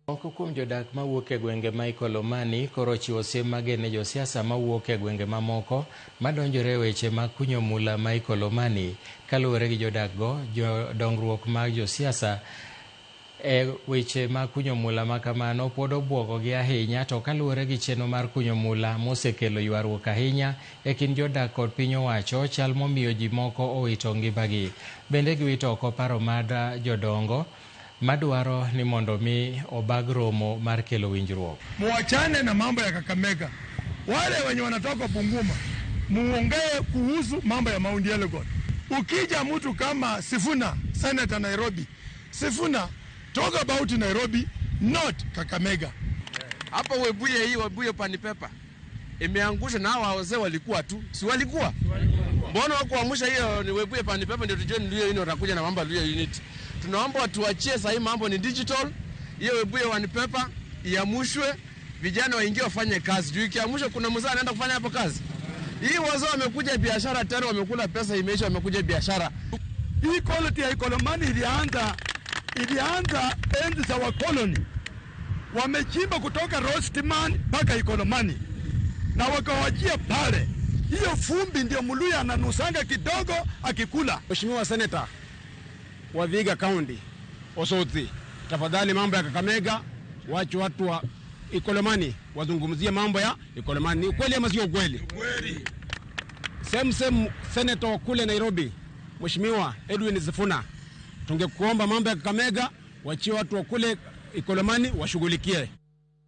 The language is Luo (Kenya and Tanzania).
Moko kuom jodak mawuok e gwenge ma Ikolomani koro ochiwo siem mager ne josiasa mawuok e gwenge mamoko madonjore e weche mag kunyo mula ma Ikolomani. Kaluwore gi jodak go, dongruok mag josiasa e weche mag kunyo mula ma kamano pod obwogogi ahinya, to kaluwore gi chenro mar kunyo mula mosekelo ywaruok ahinya e kind jodak kod piny owacho, chal momiyo ji moko owito ngimagi. Bende giwito oko paro mar jodongo madwaro ni mondo mi obag romo mar kelo winjruok. Muachane na mambo ya Kakamega. Wale wenye wanatoka Bungoma muongee kuhusu mambo ya Mount Elgon. Ukija mtu kama Sifuna, Senator Nairobi, Sifuna, talk about Nairobi, not Kakamega. Hapa Webuye, hii Webuye Pan Paper imeangusha na hawa wazee walikuwa tu, si walikuwa? Mbona wakuamsha hiyo ni Webuye Pan Paper ndio tujue ni Luhya Unity watakuja na mambo ya Luhya Unity. Tunaomba tuachie sasa, mambo ni digital. Hiyo Webuye One Paper iamushwe, vijana waingie wafanye kazi. Juu ikiamushwa kuna mzee anaenda kufanya hapo kazi. Hii wazee wamekuja biashara tena, wamekula pesa imeisha, wamekuja biashara. Hii quality ya Ikolomani ilianza enzi za wakoloni. Wamechimba kutoka Rostman mpaka Ikolomani na wakawachia pale. Hiyo fumbi ndio Mluya ananusanga kidogo akikula. Mheshimiwa Senator wa Vihiga County Osotsi, tafadhali mambo ya Kakamega wache watu wa Ikolomani wazungumzie mambo ya Ikolomani. Ni ukweli ama sio ukweli? Same same Senator kule Nairobi, Mheshimiwa Edwin Sifuna, tungekuomba mambo ya Kakamega wachie watu wa kule Ikolomani washughulikie.